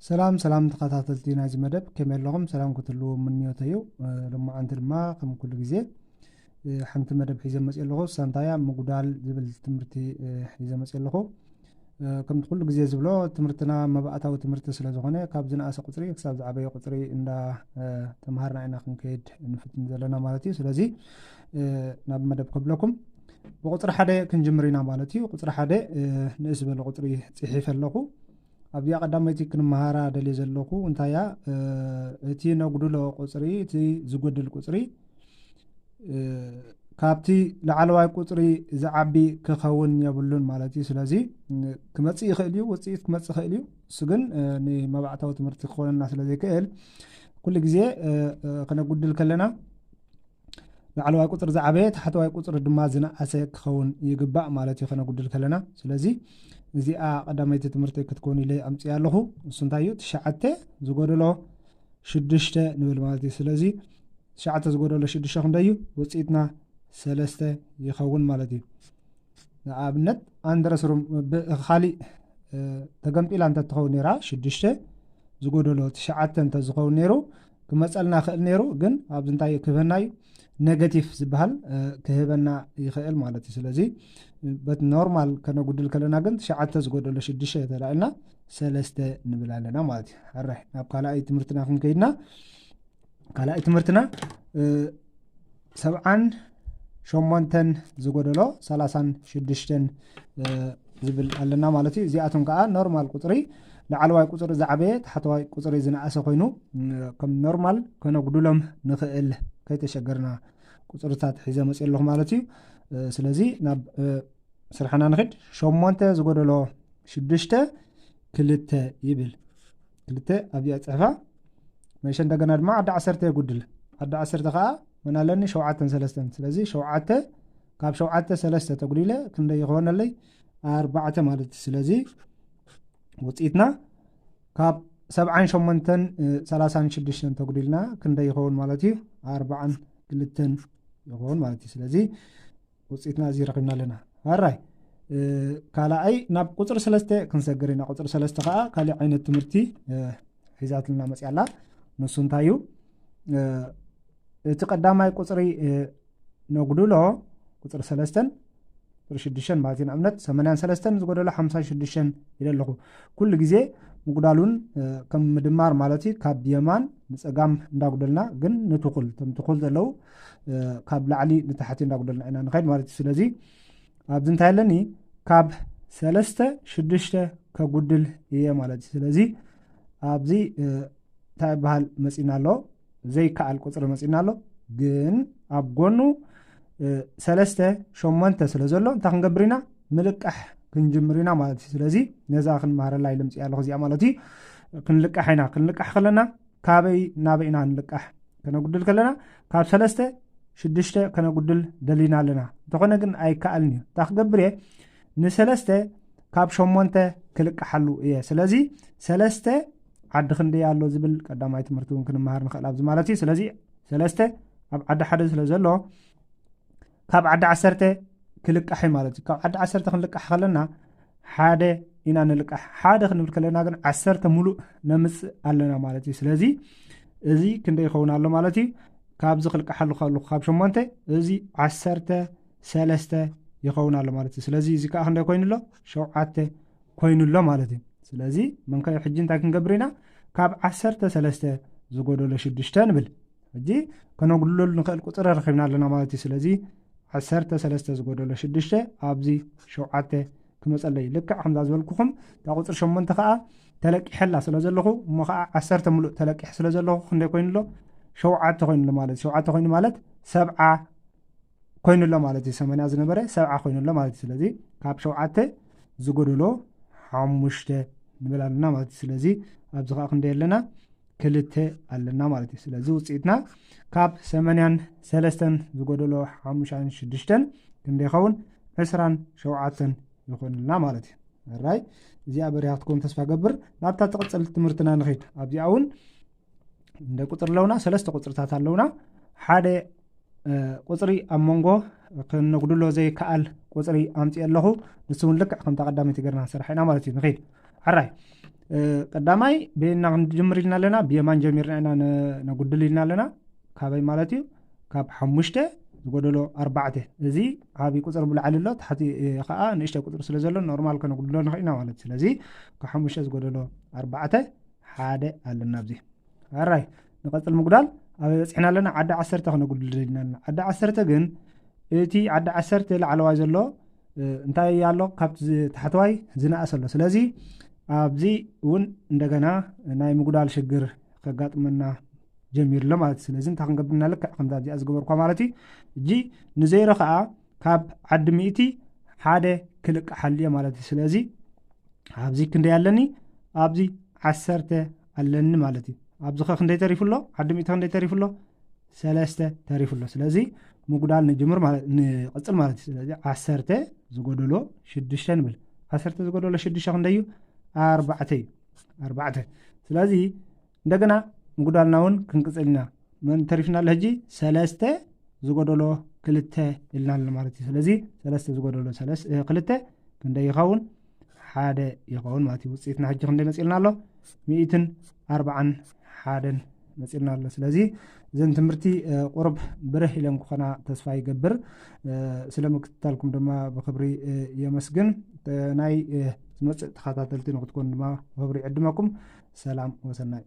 ሰላም ሰላም ተኸታተልቲ ናይዚ መደብ፣ ከመይ ኣለኹም? ሰላም ክትህልዎ ምንዮተይ እዩ። እ፣ ሎማዓንቲ ድማ ከም ኩሉ ግዜ፣ እ፣ ሓንቲ መደብ ሒዘ መፅእ ኣለኹ። እሳ እንታይ እያ? ምጉዳል ዝብል ትምህርቲ፣ እ፣ ሒዘ መፅእ ኣለኹ። እ፣ ከምቲ ኩሉ ግዜ ዝብሎ፣ ትምህርትና መባእታዊ ትምህርቲ ስለ ዝኾነ፣ ካብ ዝነኣሰ ቁፅሪ ክሳብ ዝዓበየ ቁፅሪ እንዳ፣ እ፣ ተምሃርና ኢና ክንከይድ ንፍትን ዘለና ማለት እዩ። ስለዚ፣ እ፣ ናብ መደብ ከብለኩም፣ ብቁፅሪ ሓደ ክንጅምር ኢና ማለት እዩ። ቁፅሪ ሓደ፣ እ፣ ንእስ ዝበለ ቁፅሪ ፅሒፈ ኣለኹ። ኣብዚኣ ቀዳመይቲ ክንመሃራ ደልየ ዘለኹ እንታይ እያ? እ፣ እቲ ነጉድሎ ቁፅሪ፣ እቲ ዝጎድል ቁፅሪ፣ እ፣ ካብቲ ላዕለዋይ ቁፅሪ ዝዓቢ ክኸውን የብሉን ማለት እዩ። ስለዚ፣ እ፣ ክመፅእ ይኽእል እዩ፣ ውፅኢት ክመፅእ ይኽእል እዩ። እሱ ግን፣ እ፣ ንመባእታዊ ትምህርቲ ክኾነና ስለ ዘይክእል፣ ኩሉ ግዜ፣ እ፣ እ፣ ክነጉድል ከለና ላዕለዋይ ቁፅሪ ዝዓበየ፣ ታሕተዋይ ቁፅሪ ድማ ዝነኣሰ ክኸውን ይግባእ ማለት እዩ፣ ከነጉድል ከለና። ስለዚ እዚኣ ቀዳመይቲ ትምህርቲ ክትከውን ኢለ ኣምፅኣ ኣለኹ። እሱ እንታይ እዩ? ትሽዓተ ዝጎደሎ ሽዱሽተ ንብል ማለት እዩ። ስለዚ ትሽዓተ ዝጎደሎ ሽዱሽተ ክንደይ እዩ? ውፅኢትና ሰለስተ ይኸውን ማለት እዩ። ንኣብነት ኣንድረስ ሩም ብኻሊእ፣ እ፣ ተገምጢላ እንተትኸውን ነይራ፣ ሽዱሽተ ዝጎደሎ ትሽዓተ እንተዝኸውን ነይሩ፣ ክመፀልና ክእል ነይሩ። ግን ኣብዚ እንታይ ክህበና እዩ? ኔጋቲቭ ዝበሃል፣ እ፣ ክህበና ይኽእል ማለት እዩ። ስለዚ በቲ ኖርማል ከነጉድል ከለና ግን ትሽዓተ ዝጎደሎ ሽዱሽተ ተላኢልና ሰለስተ ንብል ኣለና ማለት እዩ። ሕራይ ናብ ካልኣይ ትምህርትና ክንከይድና፣ ካልኣይ ትምህርትና፣ እ፣ ሰብዓን ሸሞንተን ዝጎደሎ ሰላሳን ሽዱሽተን፣ እ፣ ዝብል ኣለና ማለት እዩ። እዚኣቶም ከዓ ኖርማል ቁፅሪ፣ ላዕለዋይ ቁፅሪ ዝዓበየ፣ ታሕተዋይ ቁፅሪ ዝነኣሰ ኮይኑ፣ እ፣ ከም ኖርማል ከነጉድሎም ንኽእል፣ ከይተሸገርና ቁፅርታት ሒዘ መፅእ ኣለኹ ማለት እዩ። እ፣ ስለዚ ናብ፣ እ፣ ስርሕና ንኽድ። ሸሞንተ ዝጎደሎ ሽዱሽተ ክልተ ይብል። ክልተ ኣብዚኣ ፅሕፋ። መሸ እንደገና ድማ ዓዲ ዓሰርተ የጉድል። ዓዲ ዓሰርተ ከዓ መን ኣለኒ? ሸውዓተን ሰለስተን። ስለዚ ሸውዓተ፣ ካብ ሸውዓተ ሰለስተ ተጉዲለ ክንደይ ይኸወነለይ? ኣርባዕተ ማለት እዩ። ስለዚ ውፅኢትና ካብ ሰብዓን ሸሞንተን፣ እ፣ ሰላሳን ሽዱሽተን ተጉዲልና ክንደይ ይኸውን ማለት እዩ? ኣርባዓን ክልተን ይኸውን ማለት እዩ። ስለዚ ውፅኢትና እዚ ረኺብና ኣለና። ኣራይ፣ እ፣ ካልኣይ ናብ ቁፅሪ ሰለስተ ክንሰግር ኢና። ቁፅሪ ሰለስተ ከዓ ካሊእ ዓይነት ትምህርቲ፣ እ፣ ሒዛትልና መፅያ ኣላ። ንሱ እንታይ እዩ? እ፣ እቲ ቀዳማይ ቁፅሪ፣ እ፣ ነጉድሎ፣ ቁፅሪ ሰለስተን ቁፅሪ ሽዱሽተን ማለት እዩ። ንኣብነት ሰማንያን ሰለስተን ዝጎደሎ ሓምሳን ሽዱሽተን ኢለ ኣለኹ። ኩሉ ግዜ ምጉዳሉን፣ እ፣ ከም ምድማር ማለት እዩ። ካብ የማን ንፀጋም እንዳጉደልና ግን ንትኹል፣ እቶም ትኹል ዘለዉ፣ እ፣ ካብ ላዕሊ ንታሕቲ እንዳጉደልና ኢና ንኸይድ ማለት እዩ። ስለዚ ኣብዚ እንታይ ኣለኒ? ካብ ሰለስተ ሽዱሽተ ከጉድል እየ ማለት እዩ። ስለዚ ኣብዚ፣ እ፣ እንታይ ይበሃል መፂና ኣሎ? ዘይከኣል ቁፅሪ መፂና ኣሎ። ግን ኣብ ጎኑ፣ እ፣ ሰለስተ ሸሞንተ ስለ ዘሎ እንታይ ክንገብር ኢና? ምልቃሕ ክንጅምር ኢና ማለት እዩ። ስለዚ ነዛ ክንመሃረላ ኢለ ምፅኣ ኣለኹ እዚኣ ማለት እዩ። ክንልቃሕ ኢና። ክንልቃሕ ከለና ካበይ ናበይ ኢና ንልቃሕ? ከነጉድል ከለና ካብ ሰለስተ ሽዱሽተ ከነጉድል ደሊና ኣለና። እንተኾነ ግን ኣይከኣልን እዩ። እንታይ ክገብር እየ? ንሰለስተ ካብ ሸሞንተ ክልቃሓሉ እየ። ስለዚ ሰለስተ ዓዲ ክንደይ ኣሎ ዝብል ቀዳማይ ትምህርቲ እውን ክንመሃር ንኽእል ኣብዚ ማለት እዩ። ስለዚ ሰለስተ ኣብ ዓዲ ሓደ ስለ ዘሎ ካብ ዓዲ ዓሰርተ ክልቃሕ እዩ ማለት እዩ። ካብ ዓዲ ዓሰርተ ክንልቃሕ ከለና ሓደ ኢና ንልቃሕ። ሓደ ክንብል ከለና ግን ዓሰርተ ሙሉእ ነምፅእ ኣለና ማለት እዩ። ስለዚ እዚ ክንደይ ይኸውን ኣሎ ማለት እዩ? ካብዚ ክልቃሓሉ ከለኹ ካብ ሸሞንተ እዚ ዓሰርተ ሰለስተ ይኸውን ኣሎ ማለት እዩ። ስለዚ እዚ ከዓ ክንደይ ኮይኑ ኣሎ? ሸውዓተ ኮይኑ ኣሎ ማለት እዩ። ስለዚ መንከ ሕጂ እንታይ ክንገብር ኢና? ካብ ዓሰርተ ሰለስተ ዝጎደሎ ሽዱሽተ ንብል። ሕጂ ከነጉድለሉ ንኽእል ቁፅሪ ረኺብና ኣለና ማለት እዩ። ስለዚ ዓሰርተ ሰለስተ ዝጎደሎ ሽዱሽተ ኣብዚ ሸውዓተ ክመፀለይ። ልክዕ ከምዛ ዝበልኩኹም እታ ቁፅሪ ሸሞንተ ከዓ ተለቂሐላ ስለ ዘለኹ፣ እሞ ከዓ ዓሰርተ ሙሉእ ተለቂሕ ስለ ዘለኹ ክንደይ ኮይኑ ኣሎ? ሸውዓተ ኮይኑ ኣሎ ማለት እዩ። ሸውዓተ ኮይኑ ማለት ሰብዓ ኮይኑ ኣሎ ማለት እዩ። ሰማንያ ዝነበረ ሰብዓ ኮይኑ ኣሎ ማለት እዩ። ስለዚ ካብ ሸውዓተ ዝጎደሎ ሓሙሽተ ንብል ኣለና ማለት እዩ። ስለዚ ኣብዚ ከዓ ክንደይ ኣለና? ክልተ ኣለና ማለት እዩ። ስለዚ ውፅኢትና ካብ ሰማንያን ሰለስተን ዝጎደሎ ሓሙሽተን ሽዱሽተን ክንደይ ይኸውን? ዕስራን ሸውዓተን ይኾንልና ማለት እዩ። ራይ፣ እዚኣ በሪሃ ክትከውን ተስፋ ገብር። ናብታ ትቕፅል ትምህርትና ንኸይድ። ኣብዚኣ እውን እንደ ቁፅሪ ኣለውና፣ ሰለስተ ቁፅርታት ኣለውና። ሓደ፣ እ፣ ቁፅሪ ኣብ መንጎ ክነጉድሎ ዘይከኣል ቁፅሪ ኣምፅእ ኣለኹ። ንሱ እውን ልክዕ ከምታ ቀዳመይቲ ገርና ንሰርሕ ኢና ማለት እዩ። ንኸይድ። ሕራይ፣ ቀዳማይ ብየና ክንጅምር ኢልና ኣለና። ብየማን ጀሚርና ኢና ነጉድል ኢልና ኣለና። ካበይ ማለት እዩ? ካብ ሓሙሽተ ዝጎደሎ ኣርባዕተ። እዚ ዓብዪ ቁፅሪ ብላዕሊ ኣሎ፣ ታሕቲ ከዓ ንእሽተ ቁፅሪ ስለ ዘሎ ኖርማል ከነጉድሎ ንኽእል ኢና ማለት እዩ። ስለዚ ካብ ሓሙሽተ ዝጎደሎ ኣርባዕተ ሓደ ኣለና ኣብዚ። ኣራይ ንቐፅል ምጉዳል። ኣበይ በፂሕና ኣለና? ዓዲ ዓሰርተ ክነጉድል ኢልና ኣለና። ዓዲ ዓሰርተ ግን እቲ ዓዲ ዓሰርተ ላዕለዋይ ዘሎ እንታይ ኣሎ? ካብቲ ታሕተዋይ ዝነኣስ ኣሎ። ስለዚ ኣብዚ እውን እንደገና ናይ ምጉዳል ሽግር ከጋጥመና ጀሚሩ ኣሎ ማለት እዩ። ስለዚ እንታይ ክንገብር ኢና? ልክዕ ከምዛ እዚኣ ዝገበርኳ ማለት እዩ። እጂ ንዜሮ ከዓ ካብ ዓዲ ሚእቲ ሓደ ክልቃሓሉ እየ ማለት እዩ። ስለዚ ኣብዚ ክንደይ ኣለኒ? ኣብዚ ዓሰርተ ኣለኒ ማለት እዩ። ኣብዚ ኸ ክንደይ ተሪፉ ኣሎ? ዓዲ ሚእቲ ክንደይ ተሪፉ ኣሎ? ሰለስተ ተሪፉ ኣሎ። ስለዚ ምጉዳል ንጅምር ማለት ንቐፅል ማለት እዩ። ስለዚ ዓሰርተ ዝጎደሎ ሽዱሽተ ንብል። ዓሰርተ ዝጎደሎ ሽዱሽተ ክንደይ እዩ? ኣርባዕተ እዩ። ኣርባዕተ። ስለዚ እንደገና ምጉዳልና እውን ክንቅፅል ኢና። መን ተሪፍና ኣሎ ሕጂ? ሰለስተ ዝጎደሎ ክልተ ኢልና ኣሎ ማለት እዩ። ስለዚ ሰለስተ ዝጎደሎ ሰለስ- እ፣ ክልተ ክንደይ ይኸውን? ሓደ ይኸውን ማለት እዩ። ውፅኢትና ሕጂ ክንደይ መፂልና ኣሎ? ሚእትን ኣርባዓን ሓደን መፂልና ኣሎ። ስለዚ እዘን ትምህርቲ እ፣ ቁሩብ ብርህ ኢለን ክኾና ተስፋ ይገብር። እ፣ ስለ ምክትታልኩም ድማ ብክብሪ እ፣ የመስግን። እ፣ ናይ እ፣ ዝመፅእ ተኸታተልቲ ንክትኮኑ ድማ ብክብሪ ይዕድመኩም። ሰላም ወሰናይ።